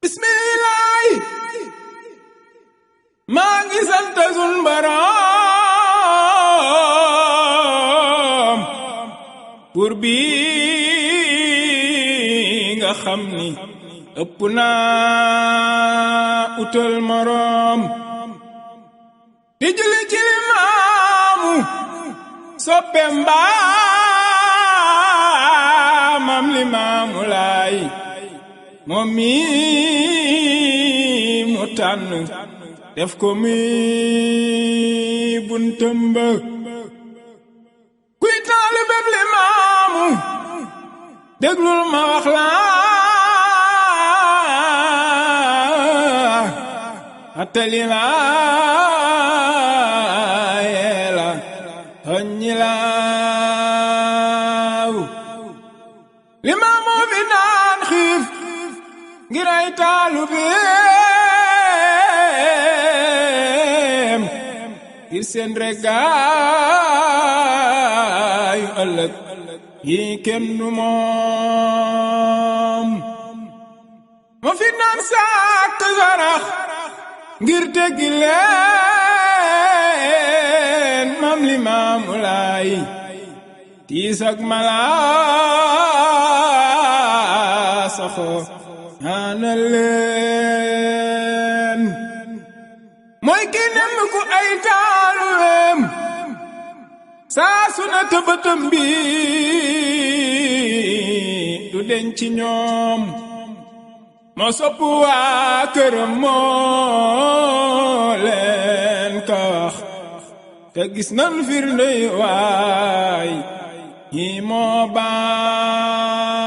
bismillaay maa ngi sant sun Boroom buur bi nga xam ni ëpp naa utal moroom di julli ci Limaamu soppeem Maam Limaamu Laay moom mi mu tànn def ko mi buntam ba kuy taalibeb Limaamu déglul ma wax la attali la yeela hoññi laaw Limaamu fi naan xiif ngir ay taalubeem ngir seen regaayu ëllëg yi kenn du moom moo fi naan sàkk sarax ngir teggi leen Maam Limaamu Laay tiis ak malaa saxoo ñaanal leen mooy ki nemm ku ay taalubeem saa su ne tëbëtëm bi du deñ ci ñoom moo sopp waa këram moo leen ka wax te gis nan firnde waay yi moo baax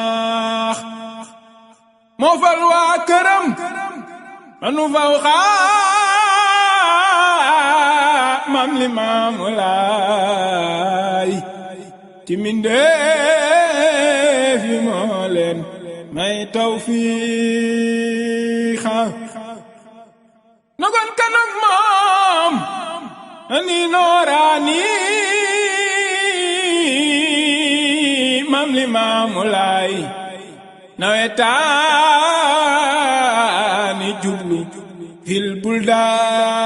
moo fal waa këram manu faw Maam Limaamu Laay ci mindeef yi moo leen may tawfiixa nogon kanam moom ani nooraani Maam Limaamu Laay nawetaani jublu fil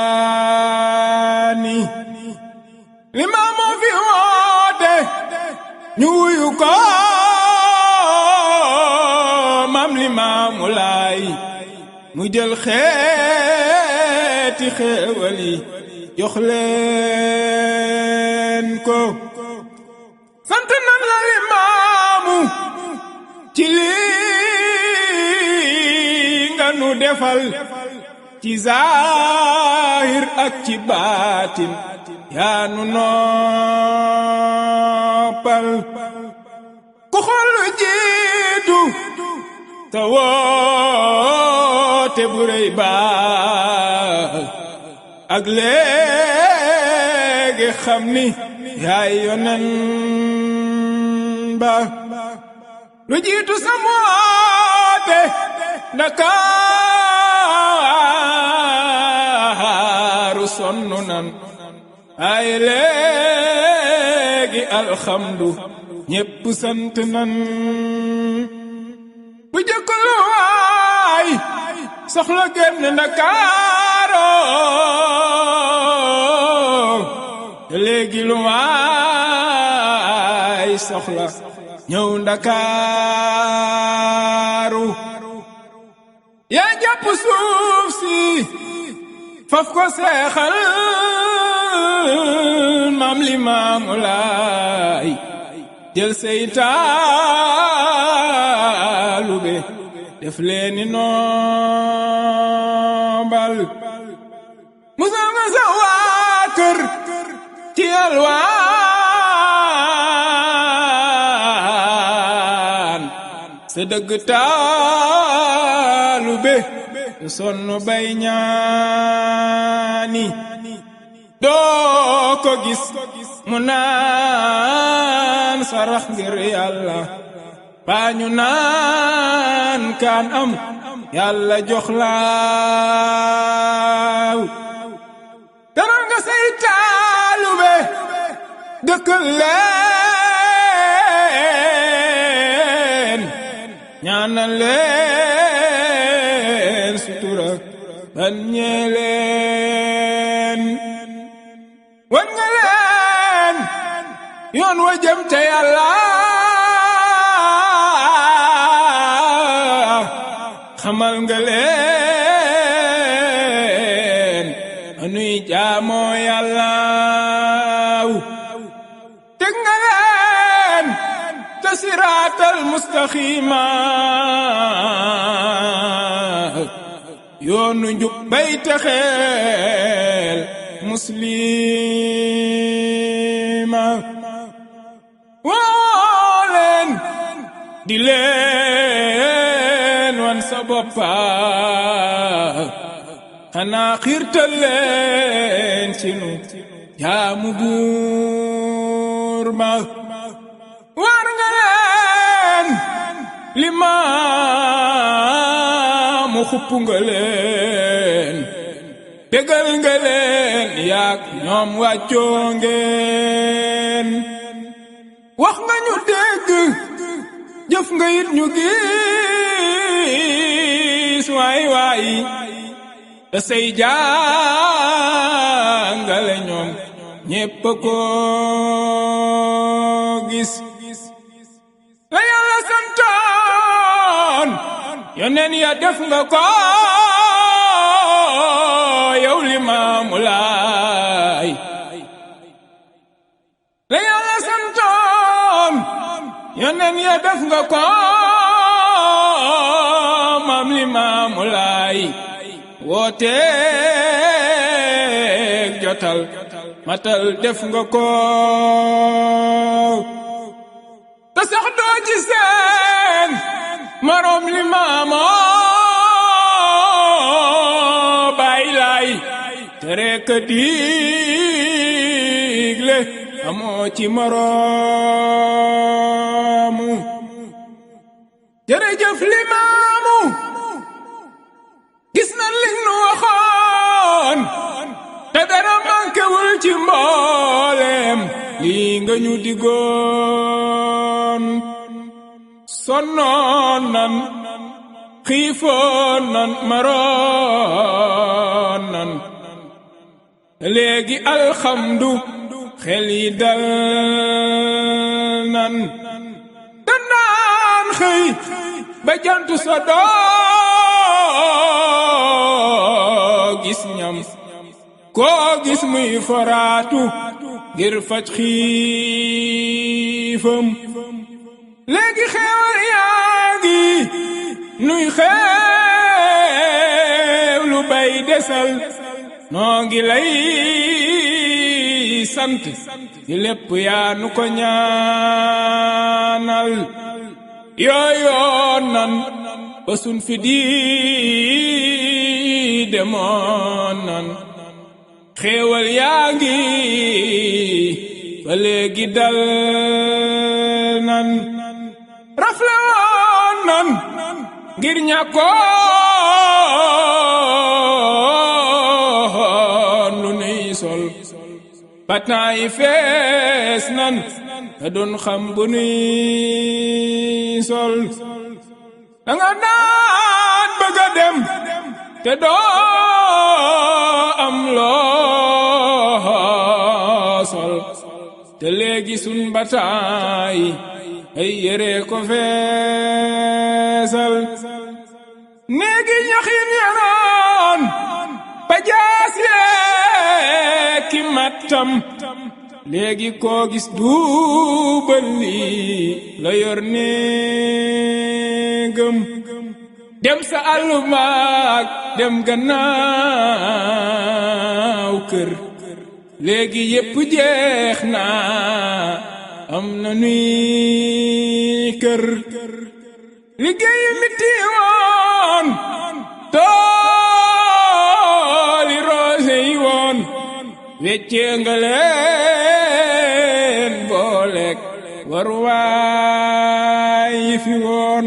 buldaani Limaamu fi woote ñu wuyu ko Maam Limaamu Laay mu jël xeeti xeewal yi jox leen ko sant nan la Limaamu ci lii nga nu defal ci zaahir ak ci baatin yaa nu noppal ku xool lu jiitu te woote bu rëy baa ak léegi xam ni yaay yonen ba lu jiitu sa woote Ndakaaru sonnu nan ay léegi alxamdu ñépp sant nan bu jëkk lu waay soxla génn Ndakaaru léegi lu waay soxla ñëw Ndakaaru yaa jàpp suuf si faf ko seexal Maam Limaamu Laay jël say taalube def leeni noobal musal nga sa waa kër ci yalwaan sa dëgg taalube sonn bay ñaani doo ko gis mu naan sarax ngir Yàlla baa ñu naan kaan am Yàlla jox laaw teral nga say taalube dëkkal leen ñaanal leen ñeeleen wan nga leen yoon wa jëm te Yàlla xamal nga leen anuy jaamoo Yàlla teg nga leen te siraatal mustaqiima yoonu njub bay texeel muslima woo leen di leen wan sa boppa xanaa xiirtal leen ci nu jaamu buur ba war nga leen limaamu xuppu nga leen bégal nga leen yaak ñoom wàccoo ngeen wax nga ñu dégg jëf nga it ñu gis waay waay te say jàngale ñoom ñépp ko gis la Yàlla santoon yoneen ya def nga ko yow Limaamu Laay la Yàlla santoon yoneen ya def nga ko maam Limaamu Laay wooteek jotal matal def nga ko te sax doo ci seen marom Limaamoo Baay Laay tere ka digle amoo ci moromu jërëjëf Limaamu gis na li nu waxoon te dara mankewul ci mboolem lii nga ñu digoon sonnoon nan xiifoon nan maroon nan léegi alxamdu xel yi dal nan danaan xëy ba jant so doo gis ñam koo gis muy foraatu ngir faj xiifam léegi xeewal yaa ngi nuy xeew lu bay desal noo ngi lay sant di lépp yaa nu ko ñaanal yooyoon nan ba sun fi di demoon nan xéewal yaa ngi ba léegi dal nan rafle woon nan ngir ñàkkoon lu nuy sol batna yi fees nan te doon xam bu nuy sol danga daan bëgg a dem te doo am loo sol te léegi sun bataay ay yére ko feesal néegi ñaxin yanoon ba jaas ki mattam léegi koo gis duubal lii la yor néegam dem sa allumaak dem gannaaw kër léegi yépp jeex na am na nuy kër liggéey mitti woon tooli roose yi woon weccee nga leen booleek waruwaay yi fi woon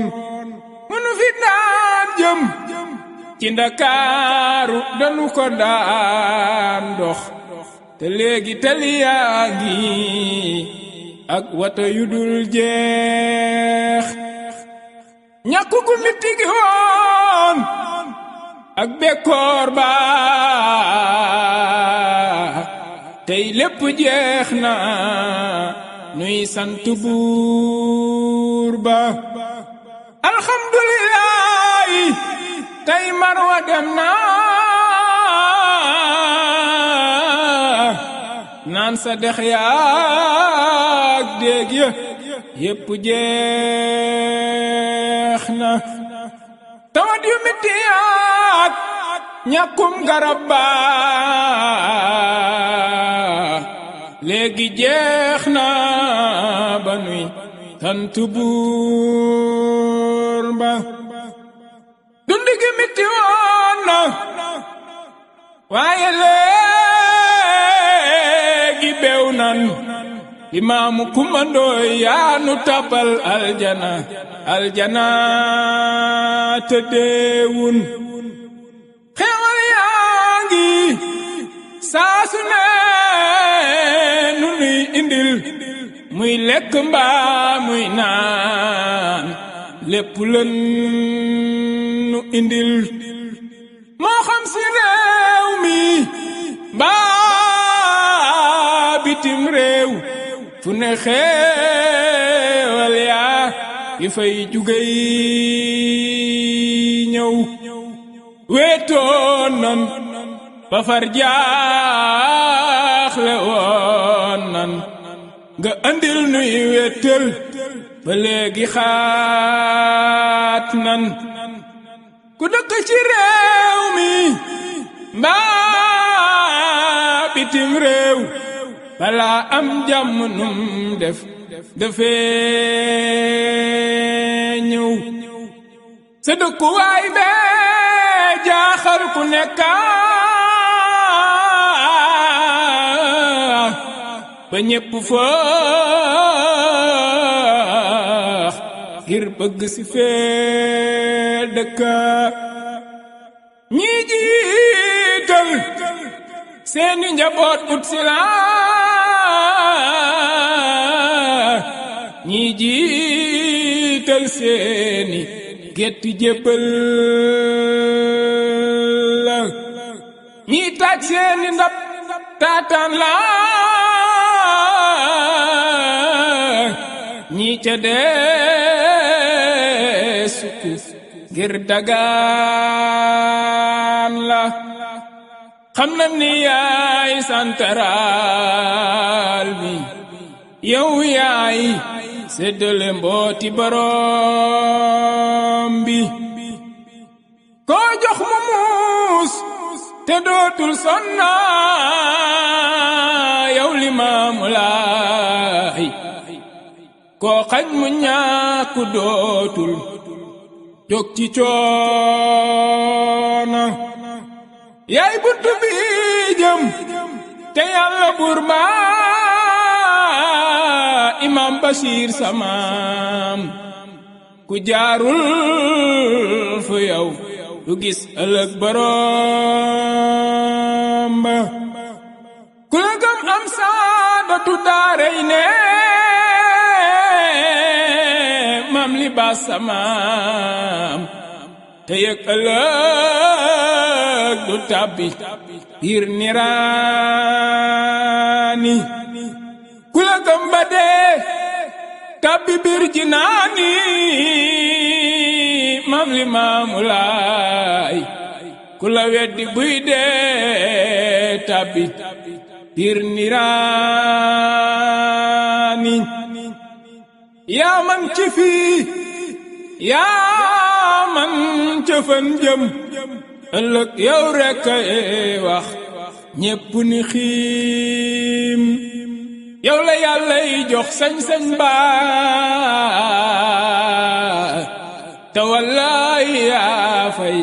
mënu fi daan jëm ci Ndakaaru danu ko daan dox te léegi tali yaa ngi ak wata yu dul jeex ñàkk gu mitti gi woon ak bekkoor ba tey lépp jeex na nuy sant buur ba alhamdulillahi tey marwa dem na naan sa dex yaak déeg ya yépp jeex na tawat yu metti yaak ñàkkum garab ba léegi jeex na ba nuy sant buur ba dund gi metti woon na waaye léegi beew nan Limaamu kumandooy yaa nu tabal aljana aljana te deewun xewal yaa ngi saa su ne nu nuy indil muy lekk mbaa muy naan lépp lën nu indil moo xam si réew mi mbaa bitim réew fu ne xeewal yaa yi fay jugey ñëw weetoon nan ba far jaaxle woon nan nga andil nuy wéetal ba léegi xaat nan ku dëkk ci réew mi mbaa bitim réew balaa am jàmm num def dafee ñëw sa dëkkuwaay bee jaaxal ku nekka ba ñépp faax ngir bëgg si fee dëkka ñi jiital seeni njaboot ut si la ñi jiital seeni gétt jébbal la ñi taaj seeni ndab taataan la ñi ca dee sukku ngir dagaan la xam na ni yaay santaral bi yow yaay séddale mbooti borom bi koo jox mu muus te dootul sonna yow Limaamu Laay koo xañ mu ñàkku dootul jóg ci coona yaay buntu bi jëm te Yàlla buur ba Imam Bachir samaam ku jaarul fu yow du gis ëllëg borom ba ku la gëm am saadatu daaray ne Maam Libaas samaam te yëg ëllëg du tàbbi biir niraani ku la gëm ba dee tàbbi biir jinaani Maam Limaamu Laay ku la weddi buy dee tàbbi biir niraani yaa man ci fii yaa man cëfan jëm ëllëg yow rekk wax ñépp ni xiim yow la Yàllay jox sañ-sañ ba te wallaay yaa fay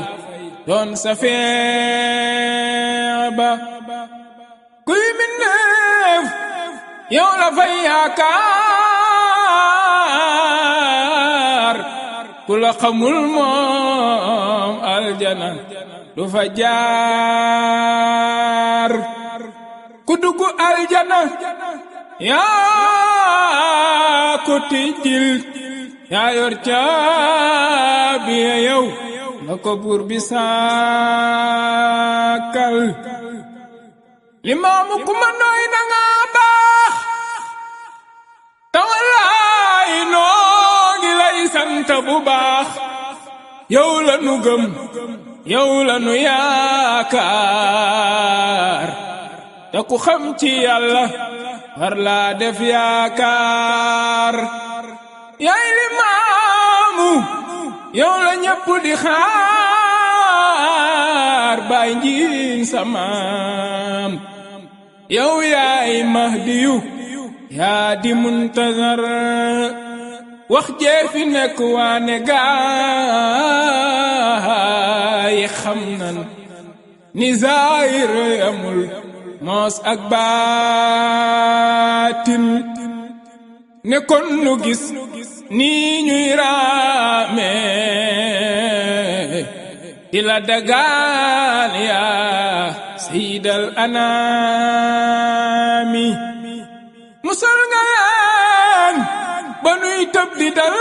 doon sa feex ba kuy minneef yow la fay yaakaar ku la xamul moom aljana du fa jaar ku dugg aljana yaa ko tijjil yaa yor caabi yow la ko buur bi sàkkal limaamu ku ma nooy danga baax te wallaay noo ngi lay sant bu baax yow la nu gëm yow la nu yaakaar te ku xam ci yàlla war laa def yaakaar yaay limaamu yow la ñépp di xaar baay njiin samaam yow yaay mahdiyu yaa di muntazar wax jeefi nekk waane gaay xam nan ni zaahir amul moos ak baatin ne kon nu gis nii ñuy raame di la dagaan yaa sayyidal anaami musal nga leen ba nuy tëb di dal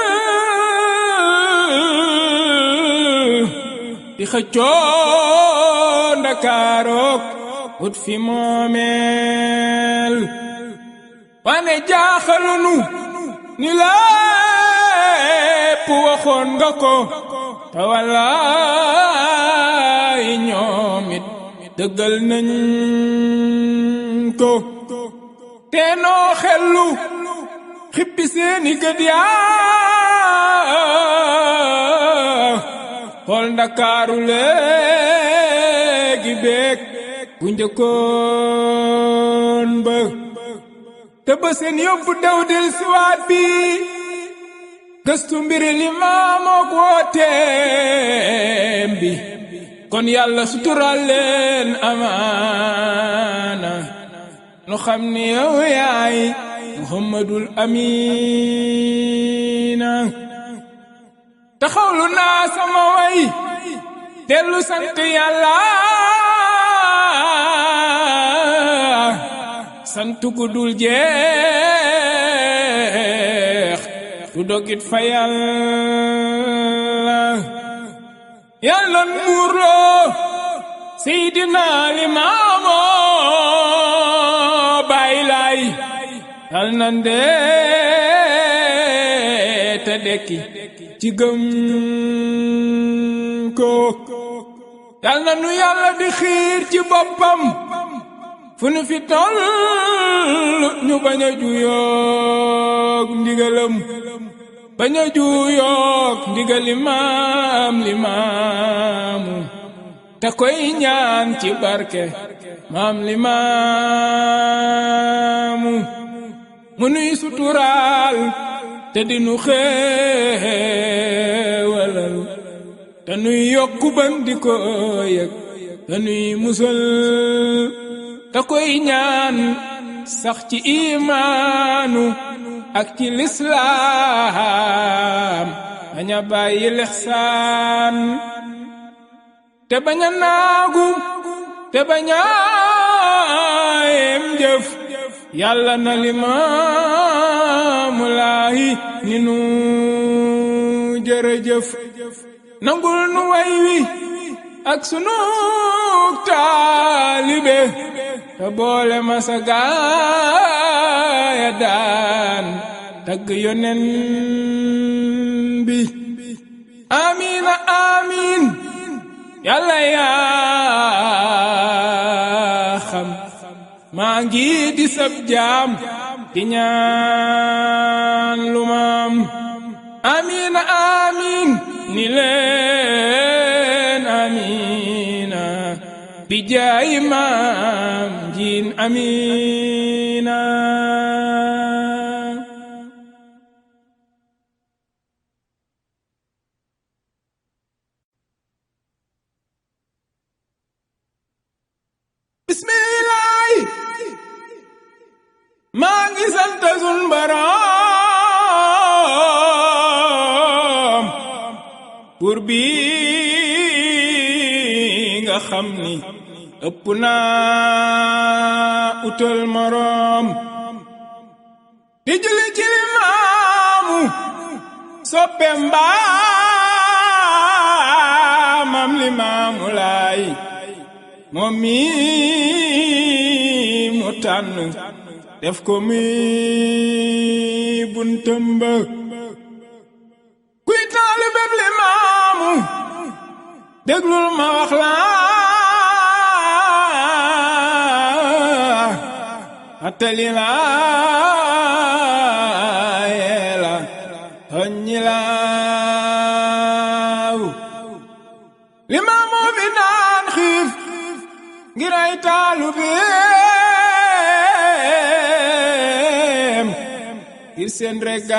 di xëccoo Ndakaarook ut fi moomeel wane jaaxalunu ni lépp waxoon nga ko te wallaay ñoomit dëggal nañ ko te noo xellu xippi seeni gët yaa xool Ndakaaru léegi beek bu njëkkoon ba te ba seen yóbbu daw del siwaat bi gëstu mbiri limaamook wooteem bi kon yàlla sutural leen amaana nu xam ni yow yaay muhammadul amiina taxawlu naa sama way dellu sant yàlla sant gu dul jeex du dogit fa yàlla yàlla muurloo seydina limaamu baay laay yal nan dee te dekki ci gëm ko yal na nu yàlla di xiir ci boppam fu nu fi toll ñu bañ a juyoog ndigalam bañ a juyoog ndigal limaamu te koy ñaan ci barke maam limaamu mu nuy suturaal te di nu xéewalal te nuy yokku ban di ko yëg te nuy musal te koy ñaan sax ci imaanu ak ci lislaam bañ a bàyyi lixsaan te bañ a naagu te bañ a yem jëf yàlla na limaamu laahi ni nu jërëjëf nangul nu way wi ak sunu taalibe te boole ma sa gaaya daan tagg yonen bi amiina amiin yàlla yaa xam maa ngi di sab jaam di ñaan lu maam amiina amiin ni leen amiina bi jaay maam jiin amiina bismillaay maa ngi sant sun Boroom buur bi nga xam ni ëpp naa utal moroom di julli ci limaamu soppe mbaam maam Limaamu Laay moom mi mu tànn def ko mi buntam ba kuy taalibeb Limaamu déglul ma wax la attali la yeela hoññi laaw Limaamu fi naan xiif ngir ay taalubeem ngir seen regaayu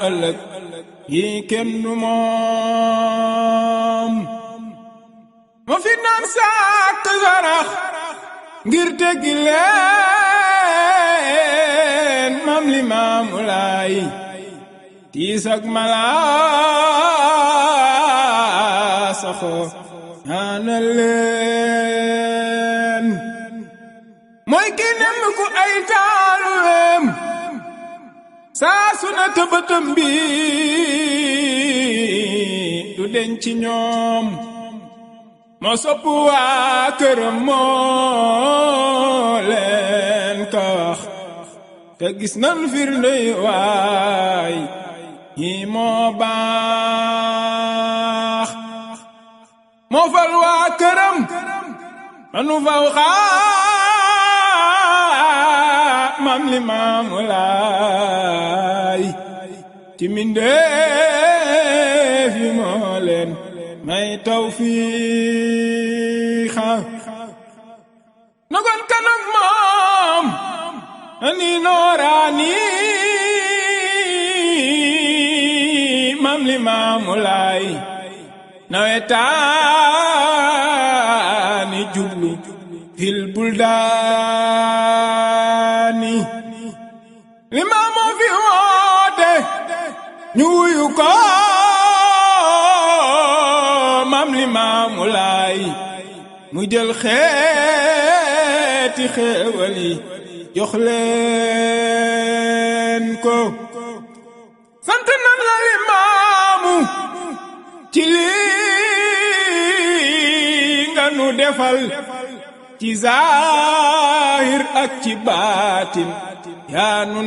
ëllëg yi kenn du moom moo fi naan sàkk sarax ngir teggi leen maam Limaamu Laay tiis ak malaa saxoo ñaanal leen mooy ki nem ku ay taalubeem saa su ne tëbëtëm bi du denc ci ñoom moo sopp waa këram moo leen ka wax te gis nan firnde waay yi moo baax moo fal waa këram manu faw xaa maam Limaamu Laay ci mindeef yi moo leen may tawfiixa nogon kanam moom ani nooraani maam Limaamu Laay nawetaani jublu fil buldaani Limaamu fi woote ñu wuyu ko maam Limaamu Laay mu jël xeeti xeewal yi jox leen ko sant nan la Limaamu ci lii nga nu defal ci zaahir ak ci baatin yaa nu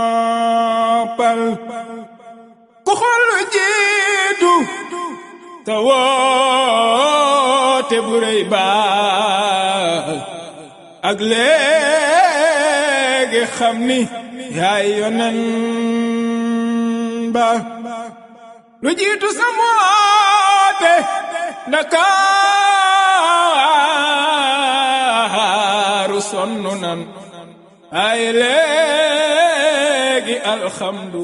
noppal ku xool lu jiitu te woote bu rëy baa ak léegi xam ni yaay yonen ba lu jiitu sa woote Ndakaaru sonnu nan ay léegi alxamdu